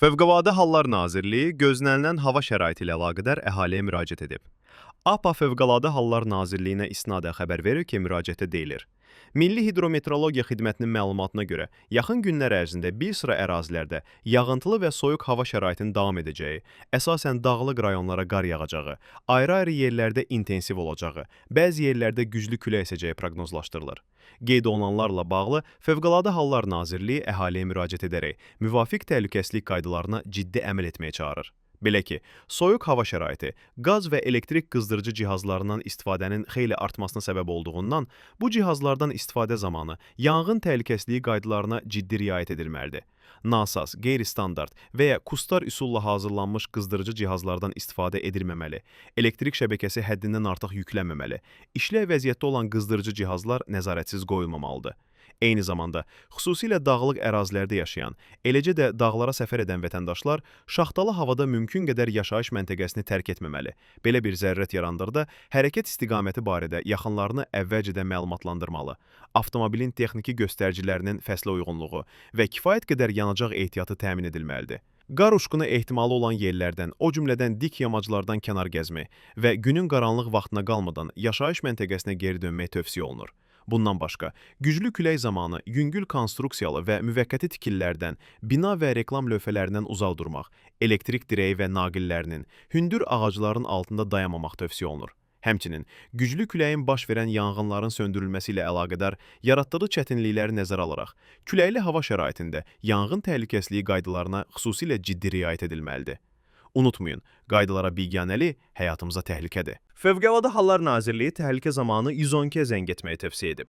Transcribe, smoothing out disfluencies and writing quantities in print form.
Fövqəladə Hallar Nazirliyi gözlənilən hava şəraiti ilə əlaqədar əhaliyə müraciət edib. APA Fövqəladə Hallar Nazirliyinə istinadən xəbər verir ki, müraciətdə deyilir: Milli Hidrometeorologiya Xidmətinin məlumatına görə, yaxın günlər ərzində bir sıra ərazilərdə yağıntılı və soyuq hava şəraitinin davam edəcəyi, əsasən dağlıq rayonlara qar yağacağı, ayrı-ayrı yerlərdə intensiv olacağı, bəzi yerlərdə güclü külək əsəcəyi proqnozlaşdırılır. Qeyd olunanlarla bağlı Fövqəladə Hallar Nazirliyi əhaliyə müraciət edərək müvafiq təhlükəsizlik qaydalarına ciddi əməl etməyə çağırır. Belə ki, soyuq hava şəraiti qaz və elektrik qızdırıcı cihazlarından istifadənin xeyli artmasına səbəb olduğundan, bu cihazlardan istifadə zamanı yanğın təhlükəsizliyi qaydalarına ciddi riayət edilməlidir. Nasaz, qeyri-standart və ya kustar üsulla hazırlanmış qızdırıcı cihazlardan istifadə edilməməli, elektrik şəbəkəsi həddindən artıq yüklənməməli, işlək vəziyyətdə olan qızdırıcı cihazlar nəzarətsiz qoyulmamalıdır. Eyni zamanda, xüsusilə dağlıq ərazilərdə yaşayan, eləcə də dağlara səfər edən vətəndaşlar şaxtalı havada mümkün qədər yaşayış məntəqəsini tərk etməməli. Belə bir zərurət yarandıqda hərəkət istiqaməti barədə yaxınlarını əvvəlcədən məlumatlandırmalı. Avtomobilin texniki göstəricilərinin fəslə uyğunluğu və kifayət qədər yanacaq ehtiyatı təmin edilməlidir. Qar uçqunu ehtimalı olan yerlərdən, o cümlədən dik yamaclardan kənar gəzmək və günün qaranlıq vaxtına qalmadan yaşayış məntəqəsinə geri dönmək tövsiyə olunur. Bundan başqa, güclü külək zamanı yüngül konstruksiyalı və müvəqqəti tikililərdən, bina və reklam lövhələrindən uzaq durmaq, elektrik dirəyi və naqillərinin, hündür ağacların altında dayanmamaq tövsiyə olunur. Həmçinin, güclü küləyin baş verən yanğınların söndürülməsi ilə əlaqədar yaratdığı çətinlikləri nəzərə alaraq, küləkli hava şəraitində yanğın təhlükəsizliyi qaydalarına xüsusilə ciddi riayət edilməlidir. Unutmayın, qaydalara biganəlik həyatımıza təhlükədir. Fövqəladə Hallar Nazirliyi təhlükə zamanı 112-yə zəng etməyi tövsiyə edib.